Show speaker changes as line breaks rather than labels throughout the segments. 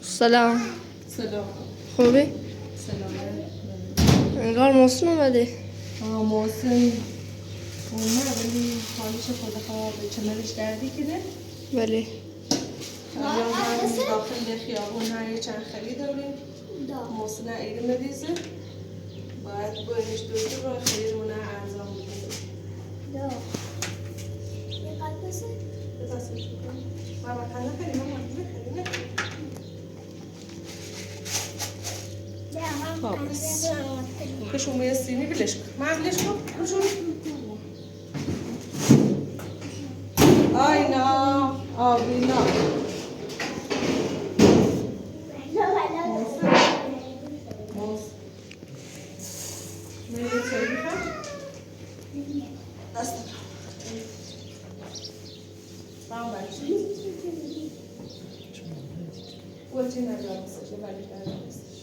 سلام.
سلام.
خوبی؟
سلام.
انگار محسن اومده.
آه محسن اومد ولی حالش خود خوابه، چمرش دردی کده.
بله.
الان هم داخل خیابون یه چند خرید داریم. محسن ایری مریضه، باید برش دکتر با خریدمون ارزان بودیم. بتاسش بکنم. بابا خانه خرید، ماما خرید نخرید. خب بس بشون یه سینی بلش کن. من بلش کن. بشون. آینا آبینا. موز. من یه چایی میخوام. دست بام برش. وچی نجار نیستش، ولی نجار نیستش.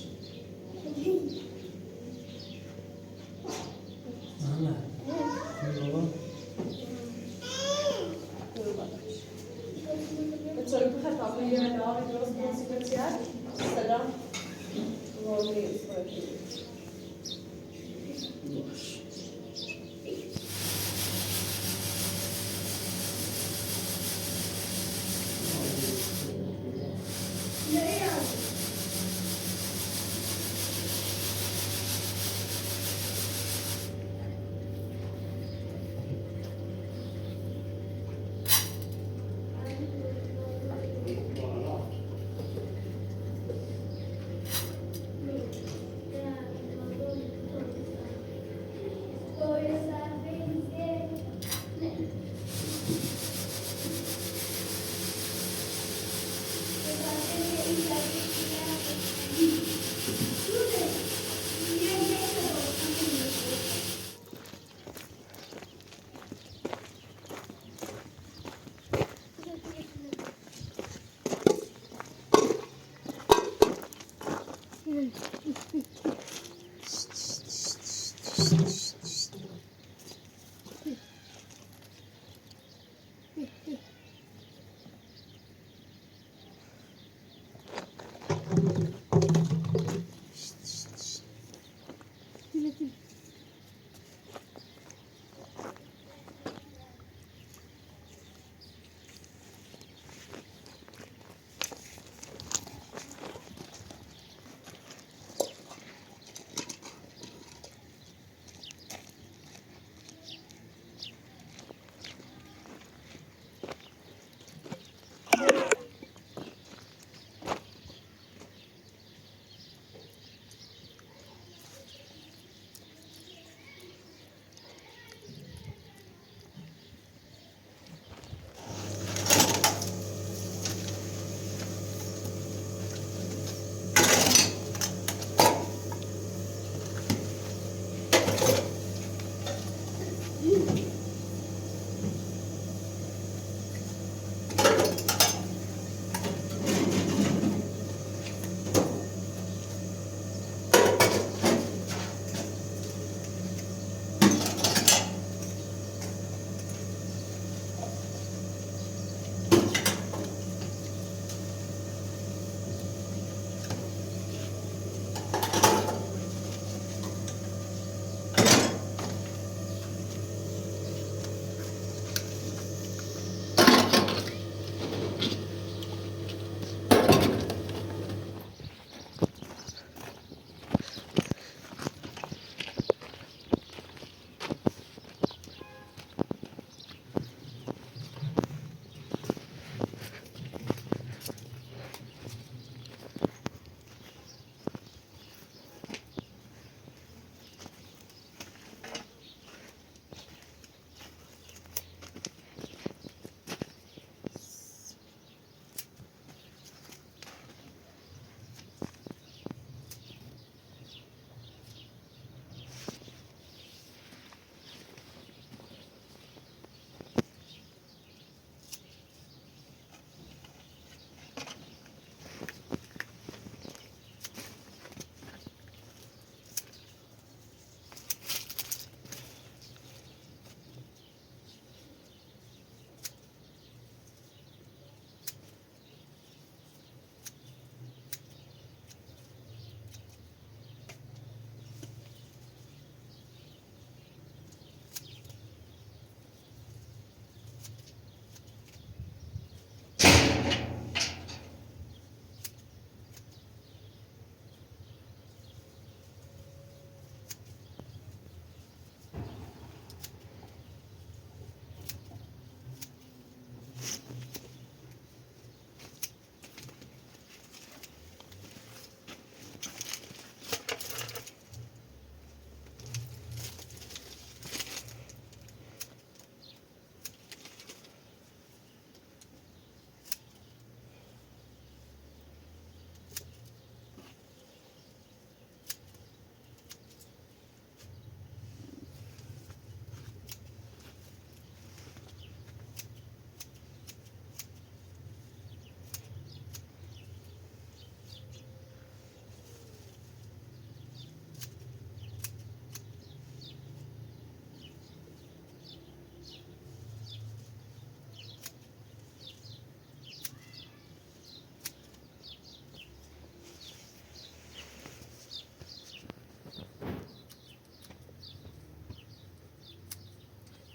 سلام.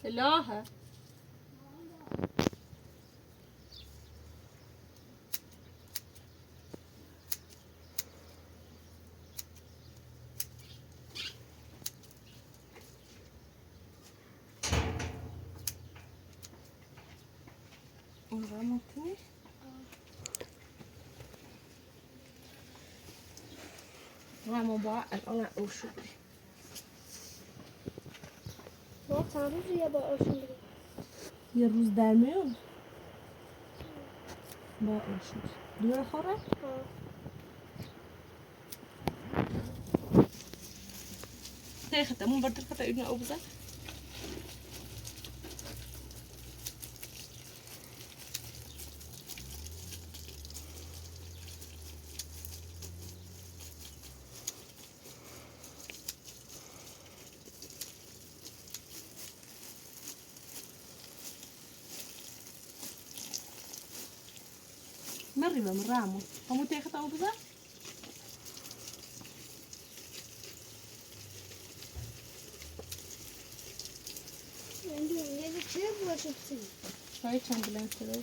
الهه رامو با الان اوشو
با چند روز یه با اوشو
یه روز در میون با اوشو دور خوره؟ تاخد مو برد الفتاة ابن أوبزة مرة من رامو همو تاخد أوبزة شوية چند كده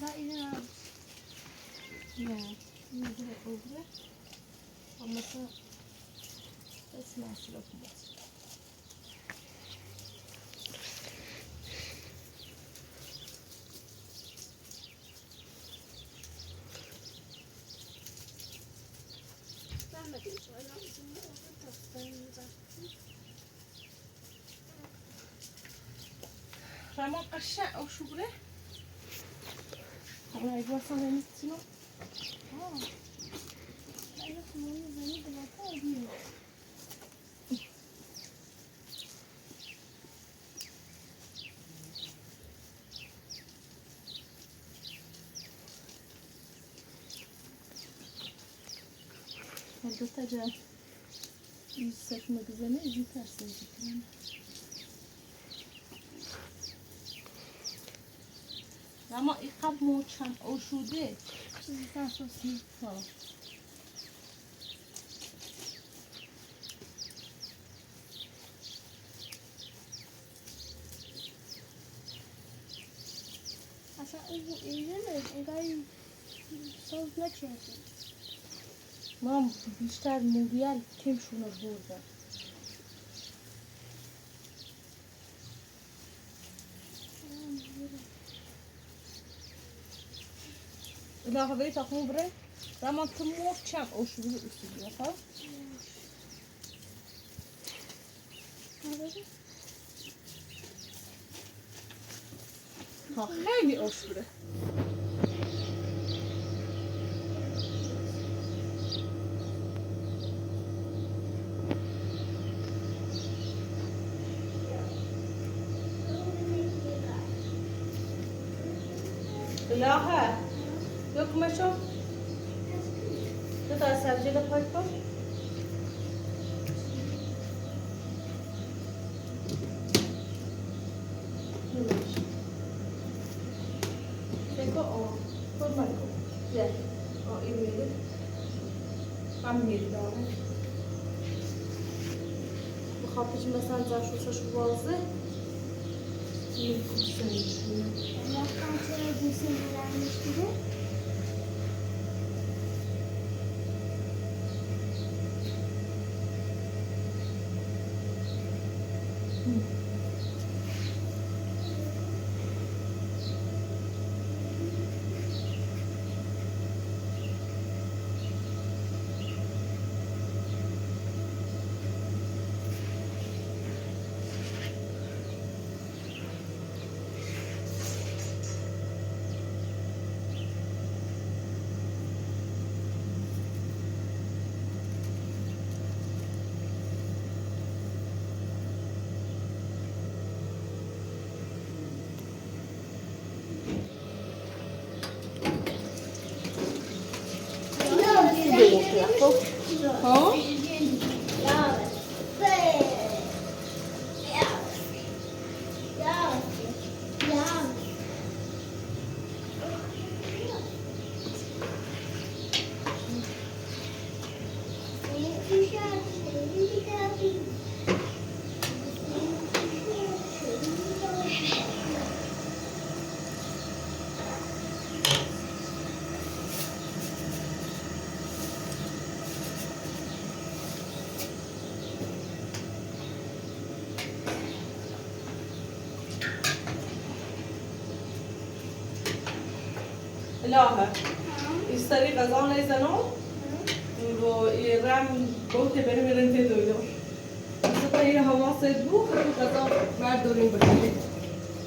لا إذا
لا نجيب أوبزة أما بس ما أشرب بس رامو قشع أو شو بره؟ أنا أقول صار نستنى. البته جا یوسف مگزنه زودتر سنجی کنم. اما این قبل مو چند او شده
زودتر سوسی. اصلا او اینه انگار سوز نکرده.
ما بیشتر موریال تیمشون رو بردن. إذا خذيت أقوم بري لما تموت كم أو شو بيقول خلاص ها خیلی أشوره. الهه لقمة شو؟ قطع سبزی رو پاک کن. فکر آن خود من کن. یه آن این میره. هم میره داره. بخاطر مثلا زاشو ساشو واضح.
Allah'tan sonra gülsün vermiş gibi.
ها؟ الهه ایستاری غذا نیزنو و رم بوته بریم رنته دویدو سپه هوا سید بو خیلی غذا برداریم بکنیم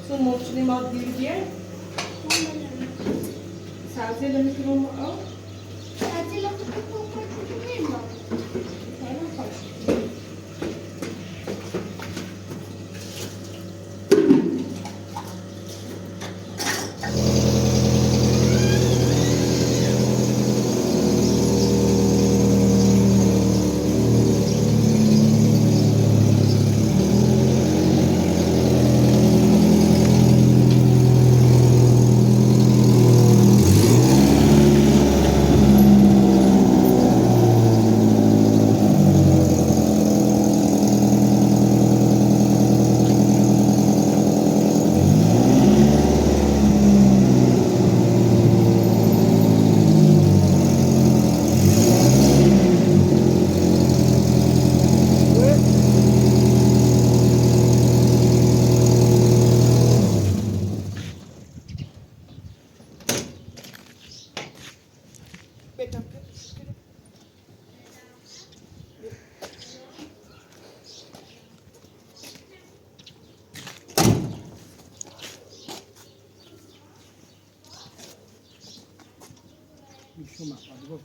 چون مرچنی ما دیدیه سبزی نمیتونم او
سبزی لخت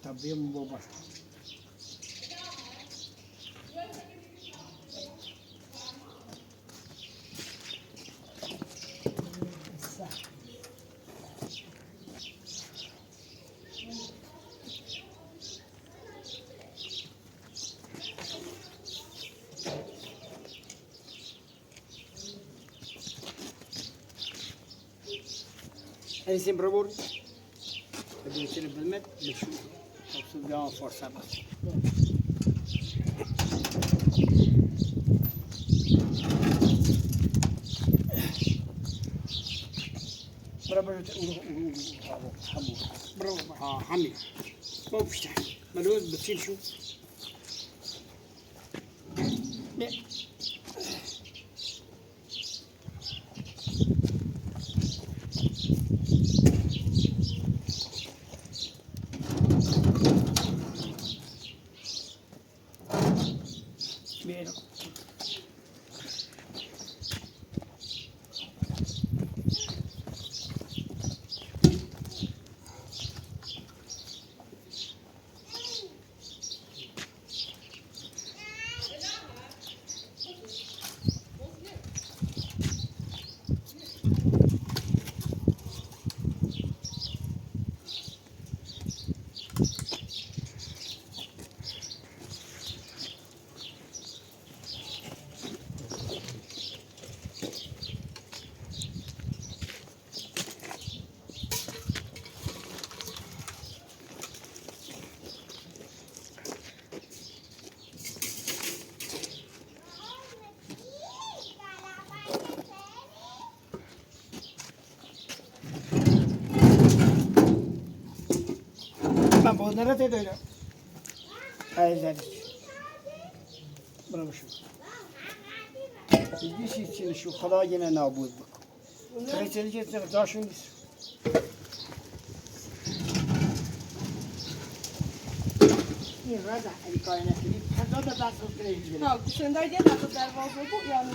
تبیم بابا هذه sempre bor. بيصير بالمد بتشوف بيها فرصة بس. برافو حمي ما بفتح ملوز بتصير شو Bunlara da öyle. Hayır, برافو شو. يجيش يصير شو خلاص نابود بك. تخيل تيجي تغداشون بس. این رضا الکاینه که هزار تا بس کنه.
ها گوشنده یه دفعه دروازه بود یعنی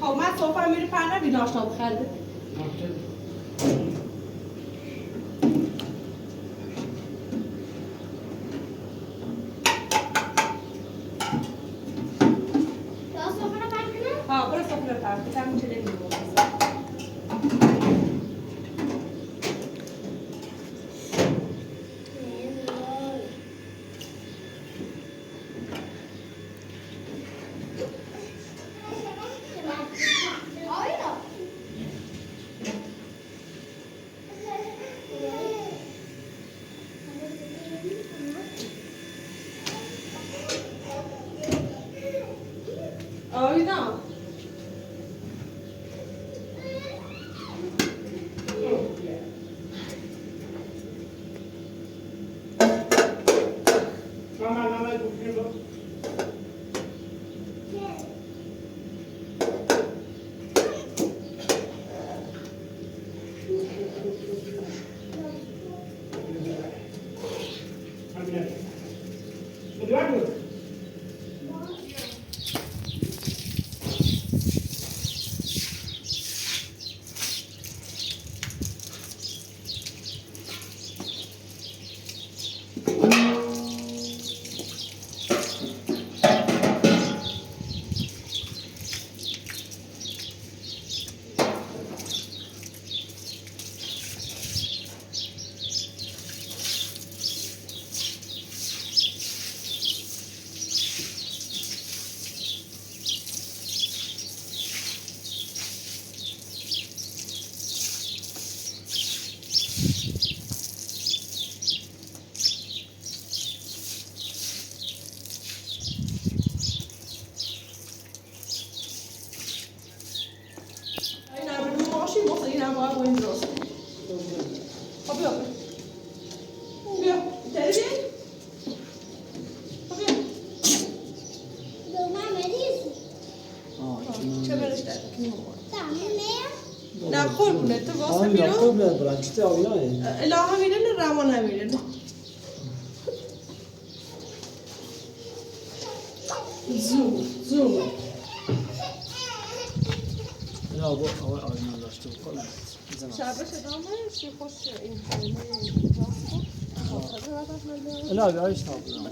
خب من صبح میره پهنه بی ناشتا بخرده. ها برو سفره پهن کنم چه نمی‌دونم. نه قربونه تو واسه میرو
قربونه برن چطور آبیانه
الهه میره نه روان نمیره زو زو
نه با آقای آبیان داشته بکنم
شبش ادامه چی خوش این خیمه
لا بیایش نابودم.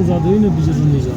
زاده اینو بیجرون نیجا.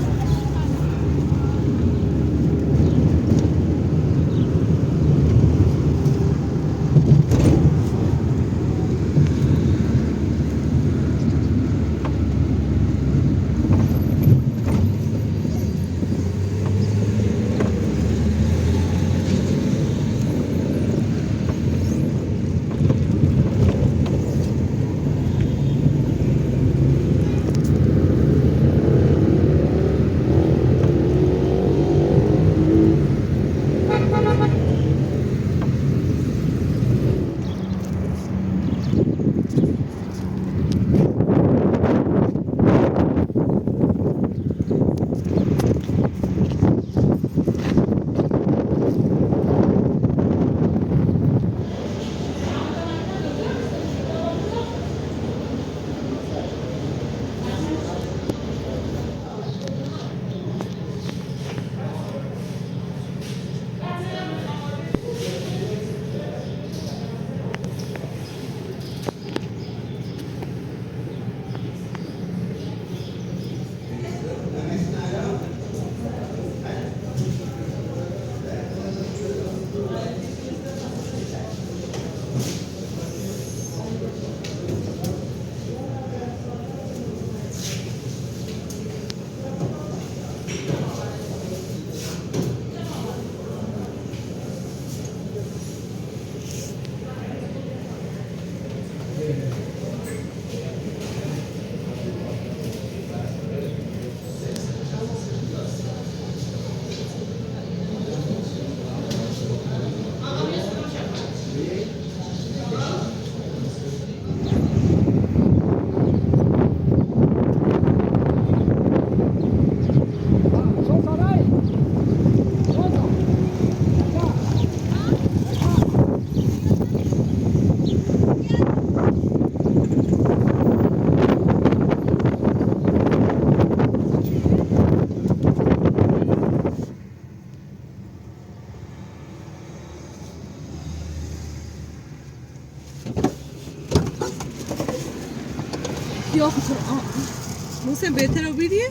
محسن بهتر رو بیدیه؟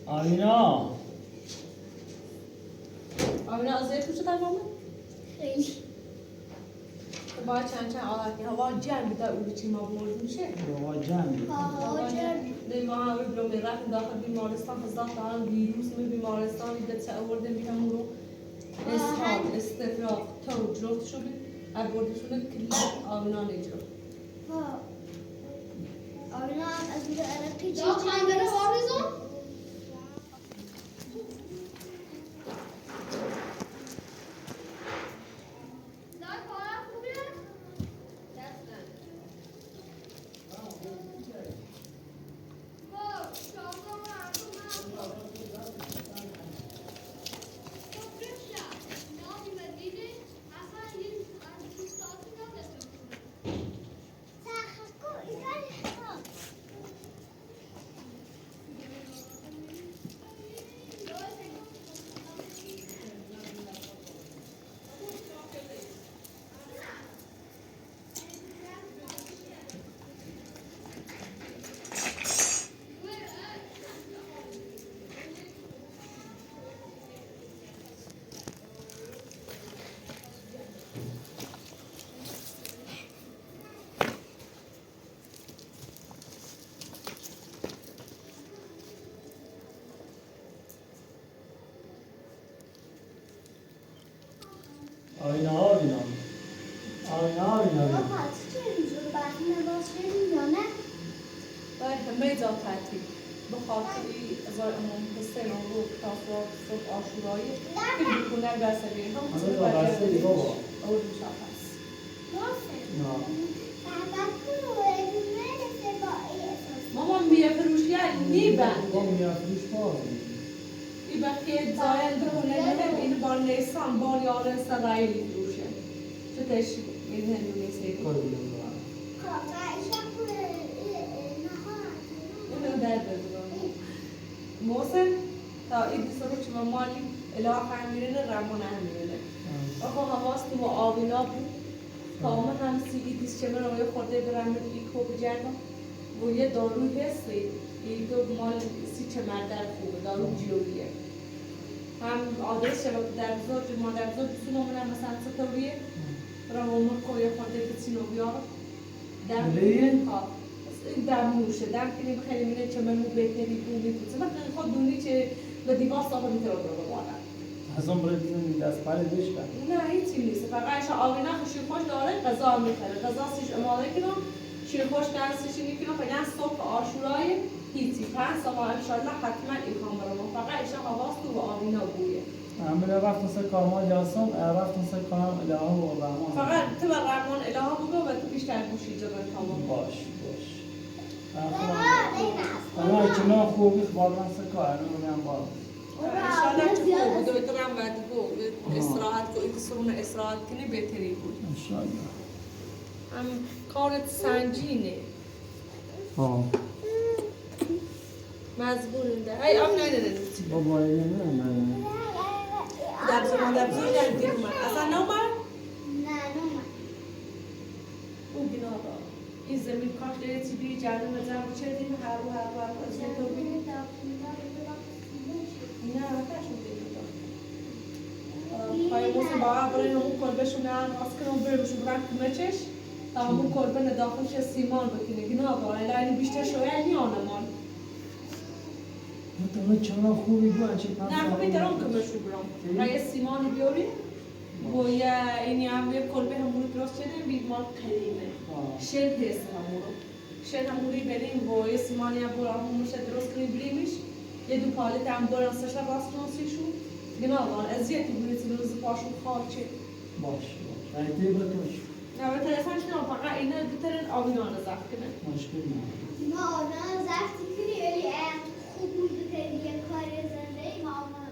آینا
آینا از تو چه تمامه؟
خیلی
باید چند چند آلت هوا جمع بده اون چی ما برد میشه
هوا جمع
هوا جمع
نه ما همه بلو میرفتیم داخل بیمارستان هزار تا ویروس می بیمارستان دیده چه آوردیم بیهم رو اسهال استفراغ تا جفت شد آوردشون کلا آینا نجرو
ها آینا از اینجا عرقی چی
آینا آینا آینا آینا
بابا چه اینجور برخی نباز شدیم یا نه؟
باید همه جا تعطیل به خاطر ازار امام حسین و تاسوعا صبح عاشورایی که بکنن بسه بیریم هم چه
بسه بابا
اول مشخص مامان میه فروشی نیبنده
بابا میه فروش باز
ای بخیه زاین بکنه نه این بار نیسان بار یاره سرایلی فروشه چه تشی این هندو نیسه
کار بودم دارم
اینو در بزنم محسن تا این سرو چه مالی الهه همیرنه رمان همیرنه آقا حواس تو آوینا بود تا ما هم سی دیس چه من روی خورده برم ایکو بجرم و یه دارو هستی این دو مال سی چه مردر خوبه دارو جیویه هم آدرس شبکه در بزرگ مادر بزرگ بسونم مثلا ستوریه رامون کوی خورده که سینو بیار دم ها دم موشه دم کنیم خیلی میره چه منو بهتری بونی تو من خود دونی چه به دیوار صاحب میتره رو بالا
از اون برای دست پاره دیش
نه هیچی نیست فقط ایشا آوینا شیر خوش داره غذا میخره غذا سیش اماده کنم شیر خوش درسش میکنم فعلا صبح عاشورای هیچی 5 سال انشالله حتما ایخوام برام فقط ایشا حواس تو و آوینا بویه
عمل وقت سه کارما جاسم وقت سه کارم الهه و رحمان
فقط تو رحمان الهه بگو و تو بیشتر گوشی جا تمام
باش باش انا چنا خوبی خبر من سه کار نمی‌دونم باز
انشالله تو خوب بود و تو هم بعد گو استراحت کو ایک استراحت کنی بهتری بود
انشالله
هم کارت سنجینه
ها
مزبورنده ای ام نه نه نه
بابا نه نه
در زمان در زمان در دیر اومد اصلا نومد؟
نه نومد
او گناه دار این زمین کاش داره چی بی جرم و جرم چه دیم هر و هر و هر از تو بی نه تشون دیم پای موسم با برای همون کلبشون راست کنم برمشون برم کمچش تا همون کلبه نداخلش سیمان بکنه گناه داره لعنی بیشتر شویه نیانمان
تو چرا خوبی بود چه
نه خوبی ترام که مشو برام رای سیمان بیاری و یا اینی هم یه کلبه همون درست شده بیمار قدیمه شن هست همون شن هموری بریم و یه سیمانی هم برام همون درست کنیم بریمش یه دو پالت هم برام سرش راست کنسیشون گناه داره اذیت بونی روز پاشون خارچه
باش باش ایتی بتوش
نه به تلفنش نه فقط اینا بترن آوینا رو زفت کنه
مشکل نه
ما آوینا زفت کنی ولی خوب بود که یه کار زنده ما آوینا